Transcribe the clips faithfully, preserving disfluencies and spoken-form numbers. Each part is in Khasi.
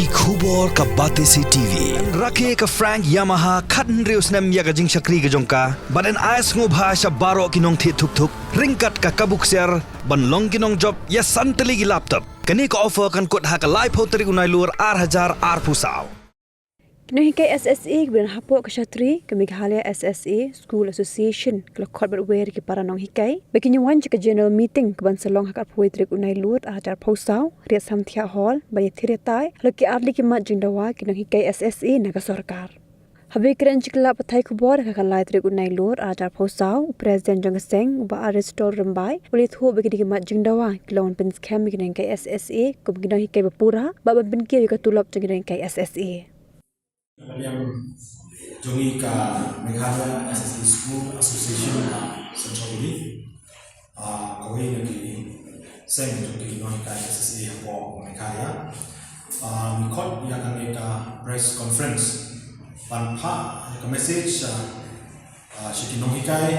Ki khubor ka Batesi T V. Rakhe ka Frank Yamaha khathynriew snem ïa ka jingshakri ka jong ka. Bad yn ai sngewbha sha baroh ki nongthied thuk thuk ryngkat ka kabu ksiar ban long ki nongjop ïa san tylli ki laptop. Kane ka offer kan kut ha ka laiphew tarik u Nailur ar hajar arphew saw. Ki nonghikai S S A kiba don hapoh ka shatri ka Meghalaya S S A School Association ki la khot bad wer ïa ki para nonghikai ba kin ïa wan sha ka general meeting kaban sa long ha ka arphew tarik u Nailur ar hajar arphew saw, Riat Samthiah Hall, ban ïathir ïatai halor ki ar tylli ki mat jingdawa ki nonghikai S S A na ka sorkar. Haba ïakren sha ki lad pathai khubor ha ka lai tarik u Nailur ar hajar arphew saw, u President jong ka seng u Bah Aristotle Rymbai u la ïathuh ba kine ki mat jingdawa ki long ban pynskhem ïa ki nonghikai S S A kum ki nonghikai ba pura bad ban pynkiew ïa ka tulop jong ki nonghikai S S A. Ka liang jong ngi ka Meghalaya S S A School Association Central Delhi. Ah, kawei na ki seng jong ki nonghikai S S A hapoh Meghalaya. Ah, ngi khot ïa kane ka press conference ban phah ïa ka message, ah, ah, sha ki nonghikai,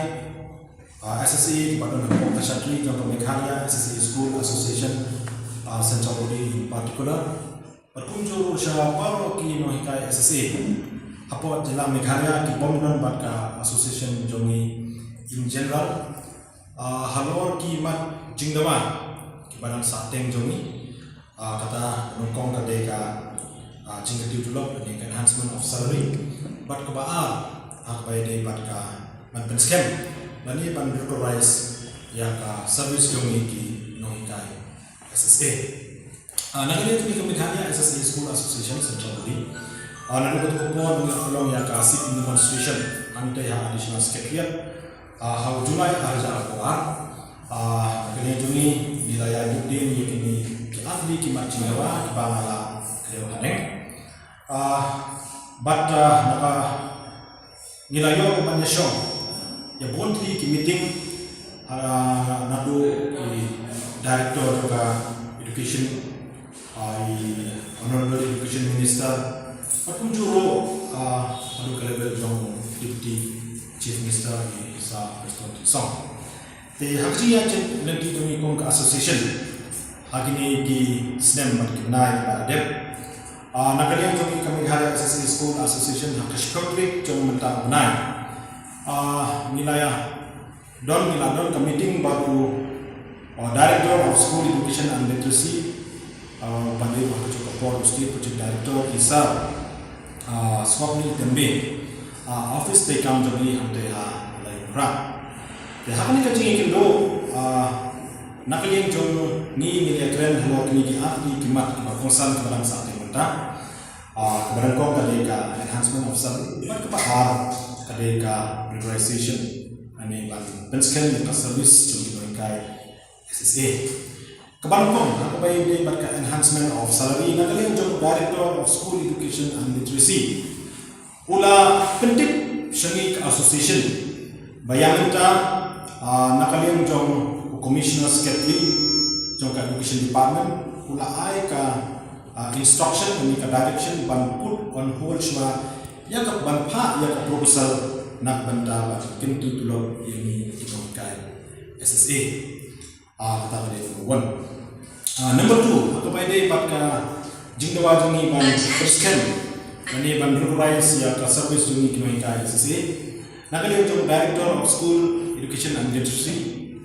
ah, S S A kiba don hapoh ka shatri jong ka Meghalaya S S A School Association, ah, Central Delhi in particular. Bad kumjuh ruh sha baroh ki nonghikai S S A hapoh jylla Meghalaya ki bym don bad ka association jong ngi in general, ah, halor ki mat jingdawa kiba dang sahteng jong ngi. Ah, kata nyngkong ka dei ka, ah, jingkyntiew tulop lane ka enhancement of salary. Bad kaba ar, ah, kaba ïadei bad ka ban pynskhem lane ban regularise ïa ka service jong ngi ki nonghikai S S A. Ah, na ka liang jong ngi ka Meghalaya S S A School Association Central Delhi, ah, naduh kata ka por ngi la pynlong ïa ka sit-in demonstration hangtei ha Additional Secretariat, ah, ha u July ar hajar arphew ar. Ah, na ka liang jong ngi ngi la ïa dup dien ïa kine ki ar tylli ki mat jingdawa kiba nga la kdew haneng. Ah, bad, ah, na ka Ngi la ïoh ban ïashong ïa bun tylli ki meeting, ah, naduh i Director jong ka Education, ah, i Honorable Education Minister, bad kumjuh ruh, ah, naduh ka level jong Deputy Chief Minister i Sir Prestone Tynsong. Te ha ka jingïaid lynti jong ngi kum ka association ha kine ki snem bad ki bnai ba la dep, ah, na ka liang jong ngi ka Meghalaya S S A School Association ha ka shiphew tarik jong mynta u bnai, ah, ngi la ïa don, ngi la don ka meeting bad u, ah, Director of School Education and Literacy, ah, ba dei ha kajuh ka por u State Project Director i Sir, ah, Swapnil Tembe. Ah, office te kam jong ngi hangtei ha Laitumkhrah. Te ha kane ka jingïakynduh, ah, na ka liang jong ngi ngi la ïakren halor kine ki ar tylli ki mat kiba kongsan kiba dang sahteng mynta. Ah, kaba nyngkong ka dei ka enhancement of salary, bad kaba ar ka dei ka regularisation, lane ban pynskhem ïa ka service jong ki nonghikai S S A. Kaba nyngkong, ha kaba ïadei bad ka enhancement of salary, na ka liang jong Director of School Education and Literacy, u la pyntip sha ngi ka association ba ïa mynta, ah, na ka liang jong u Commissioner Secretary jong ka Education Department, u la ai ka, ah, instruction, lane ka direction ban put on hold shuwa ïa ka ban phah ïa ka proposal na ka bynta ban kyntiew tulop ïa ngi ki nonghikai S S A. Ah, kata ka dei number one. Ah, number two, ha kaba ïadei bad ka jingdawa jong ngi ban pynskhem lane ban regularise ïa ka service jong ngi ki nonghikai S S A. Na ka liang jong Director of School Education and Literacy,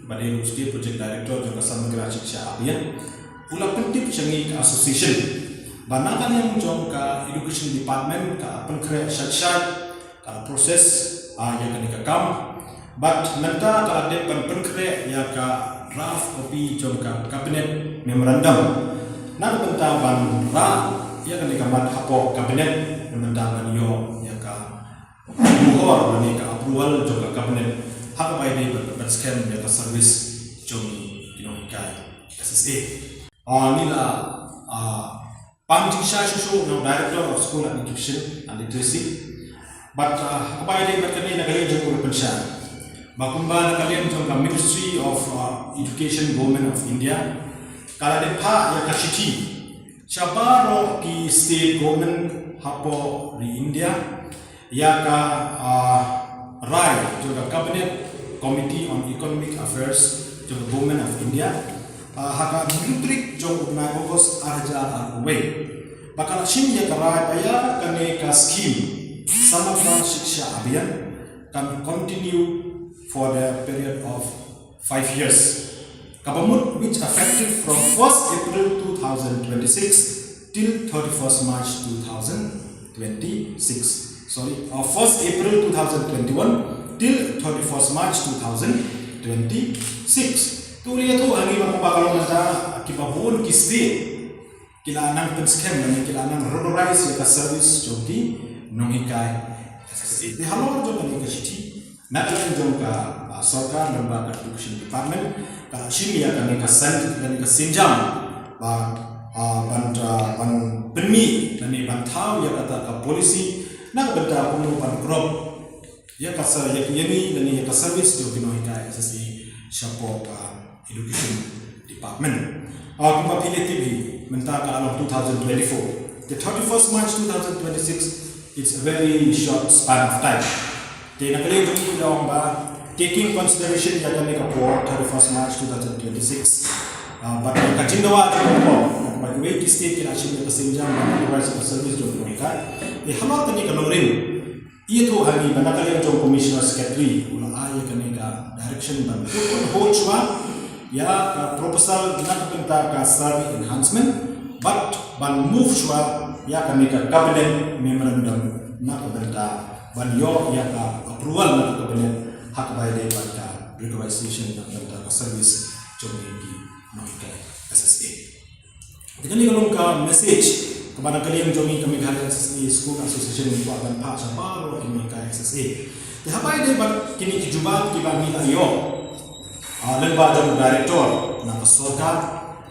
ba dei u State Project Director jong ka Samagra Shiksha Abhiyan, u la pyntip sha ngi ka association ba na ka liang jong ka Education Department ka pynkhreh shait shait ka la process, ah, ïa kane ka kam. Bad mynta ka la dep ban pynkhreh ïa ka draft copy jong ka cabinet memorandum na ka bynta ban rah ïa kane ka mat hapoh cabinet na ka bynta ban ïoh ïa ka mohor lane ka approval jong ka cabinet ha kaba ïadei bad ban pynskhem ïa ka service jong ki nonghikai S S A. Ah, ngi la, ah, pang jingshai shuh shuh na u Director of School and Education and Literacy. Bad, ah, ha kaba ïadei bad kane na ka liang jong u la pynshai ba kumba na ka liang jong ka Ministry of, ah, Education, Government of India ka la dep phah ïa ka shithi sha baroh ki state government hapoh ri India, ïa ka, ah, rai jong ka Cabinet Committee on Economic Affairs jong ka Government of India, ah, ha ka hynriew tarik jong u bnai August ar hajar arphew wei. ba ka la shim ïa ka rai ba ïa kane ka scheme Samagr Shiksha Abhiyan kan continue for the period of five years, kaba mut which effective from first April two thousand twenty-six till thirty-first March two thousand twenty-six. Sorry, uh, first April two thousand twenty-one till thirty-first March two thousand twenty-six. To ïathuh hangne ba kumba ka long mynta, kiba bun ki state ki la nang pynskhem lane ki la nang regularize ïa ka service jong ki nonghikai S S A. Te halor jong kane ka shithi, na ka liang jong ka, ah, sorkar lyngba ka Education Department, ka la shim ïa kane ka san, kane ka sienjam ba, ah, ban, ah, ban pynmih lane ban thaw ïa kata ka policy na ka bynta kumno ban kyrpad ïa ka sa, ïa, ïa ngi lane ïa ka service jong ki nonghikai S S A shapoh ka Education Department. Ah, kumba phi la tip hi, mynta ka la long two thousand twenty-four. The thirty-first March two thousand twenty-six, it's a very short span of time. Te na ka liang jong ngi ki ong ba, taking consideration ïa kane ka por thirty-first March two thousand twenty-six, ah, bad ka jingdawa jong ka por, ba kiwei ki state ki la shim ïa ka sienjam ban regularize ïa ka service jong ki nonghikai. Te halor kane ka nongrim, ïathuh hangne ba na ka liang jong Commissioner Secretary u la ai ïa kane ka direction ban put on hold shuwa ïa ka proposal na ka bynta ka salary enhancement, bad ban move shuwa ïa kane ka cabinet memorandum na ka bynta ban ïoh ïa ka approval na ka cabinet ha kaba ïadei bad ka regularization na ka bynta ka service jong ki nonghikai S S A. Te kane ka long ka message kaba na ka liang jong ngi ka Meghalaya S S A School Association ngi kwah ban phah sha baroh ki nonghikai S S A. Te haba ïadei bad kine ki jubab kiba ngi la ïoh, ah, lyngba jong u director na ka sorkar,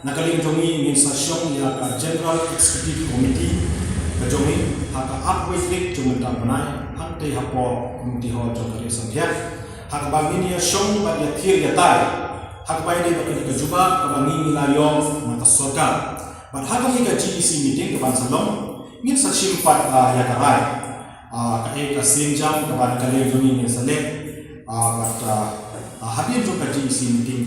na ka liang jong ngi ngin sa shong ïa ka General Executive Committee ka jong ngi ha ka arphew tarik jong mynta u bnai, hangtei hapoh Community Hall jong ka Ri Santiak, ha kaba ngin ïa shong bad ïa thied ïa tai ha kaba ïadei bad kane ka jubab kaba ngi la ïoh na ka sorkar. Bad ha kane ka G E C meeting kaban sa long, ngin sa shim pat, ah, ïa ka rai, ah, kaei ka sienjam kaba na ka liang jong ngi ngin sa leh, ah, bad, ah, ah, hadien jong ka G E C meeting,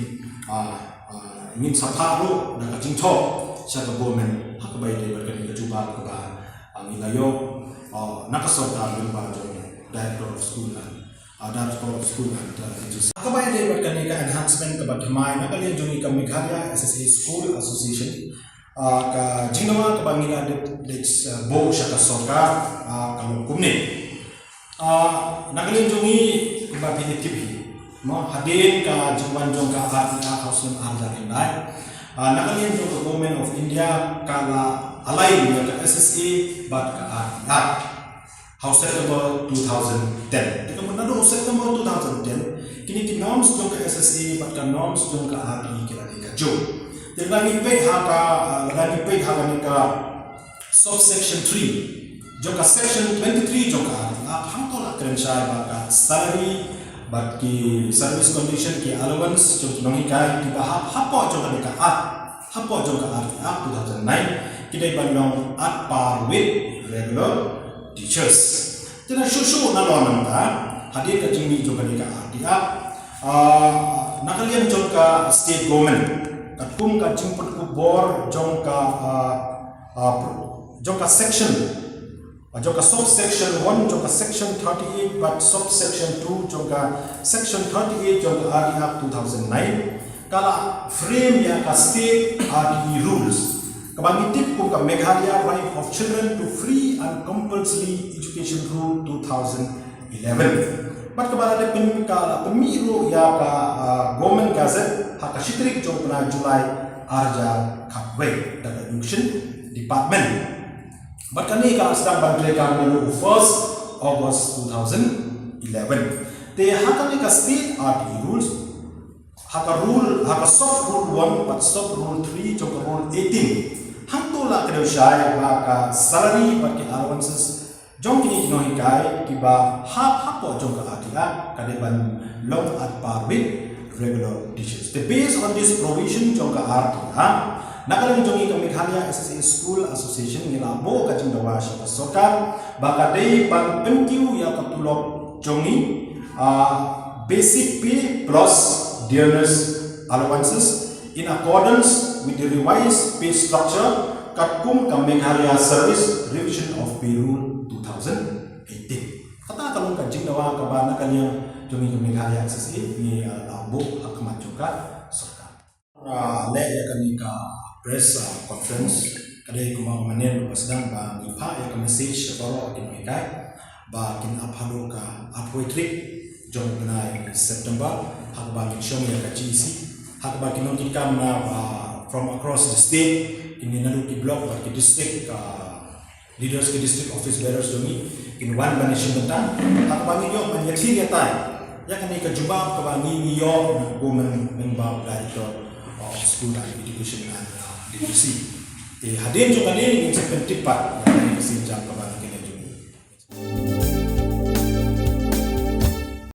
ah, ah, ngin sa phah ruh da ka jingthoh sha ka government ha kaba ïadei bad kane ka jubab kaba, ah, ngi la ïoh, ah, na ka sorkar lyngba jong Director of School and, ah, Director of School and, ah, Education. Ha kaba ïadei bad kane ka enhancement kaba thymmai, na ka liang jong ngi ka Meghalaya S S A School Association, ah, ka jingdawa kaba ngi la dep, dep, ah, buh sha ka sorkar, ah, ka long kumne. Ah, na ka liang jong ngi kumba phi la tip hi, mo, hadien ka jingwan jong ka R T Act ha u snem ar hajar khyndai, ah, na ka liang jong ka Government of India ka la align ïa ka S S A bad ka R T Act ha u September two thousand ten. Te ka mut naduh u September two thousand ten, kine ki norms jong ka S S A bad ka norms jong ka R T ki la dei kajuh. Te lada ngi peit ha ka, ah, lada ngi peit ha kane ka subsection three jong ka section twenty-three jong ka R T Act, hangto la kren shai ba ka salary bad ki service condition, ki allowance jong ki nonghikai kiba hap hapoh jong kane ka Act, hapoh jong ka R T Act two thousand nine, ki dei ban long at par with regular teachers. Te na shuh shuh nalor mynta, hadien ka jingmih jong kane ka R T Act, ah, na ka liang jong ka state government, katkum ka jingpynkup bor jong ka, ah, ah, jong ka section, ah, jong ka subsection one, jong ka section thirty-eight bad subsection two jong ka section thirty-eight jong ka R T Act two thousand nine, ka la frame ïa ka state R T E rules kaba ngi tip kum ka Meghalaya Right of Children to Free and Compulsory Education Rule two thousand eleven. Bad kaba la dep pyn, ka la pynmih ruh ïa ka, ah, Government Gazette ha ka shi tarik jong u bnai July ar hajar khatwei da ka Education Department. Bad kane ka la sdang ban treikam naduh u first August two thousand eleven. Te ha kane ka state R T E rules, ha ka rule, ha ka sub rule one bad sub rule three jong ka rule eighteen, hangto la kdew shai ba ka salary bad ki allowances jong kine ki nonghikai kiba hap hapoh jong ka R T Act ka dei ban long at par with regular teachers. Te based on this provision jong ka R T Act, na ka liang jong ngi ka Meghalaya S S A School Association ngi la buh ka jingdawa sha ka sorkar ba ka dei ban pynkiew ïa ka tulop jong ngi, ah, basic pay plus dearness allowances in accordance with the revised pay structure Katkum ka Meghalaya Service Revision of Pay Rule two thousand eighteen. Kata ka long ka jingdawa kaba na ka liang jong ngi ka Meghalaya S S A ngi, uh, la buh ha khmat jong ka sorkar. Uh, leh ïa kane ka press, uh, conference ka dei kumba mynnin ba sdang ba ngi phah ïa ka message sha baroh ki nonghikai ba kin ap haduh ka arphew tarik jong u bnai September ha kaba kin shong ïa ka G E C ha kaba ki nongkitkam na, uh, from across the state, kin ïa naduh ki block bad ki district, uh, leaders, ki district office bearers jong ngi kin wan ban ïashim bynta ha kaba ngin ïoh ban ïakhih ïatai ïa kane ka jubab kaba ngi ngi ïoh na ka mynba u Director of School and Education and, uh, D P C. Te hadien jong kane ngin sa pyntip pat ïa kane ka sienjam kaba ngi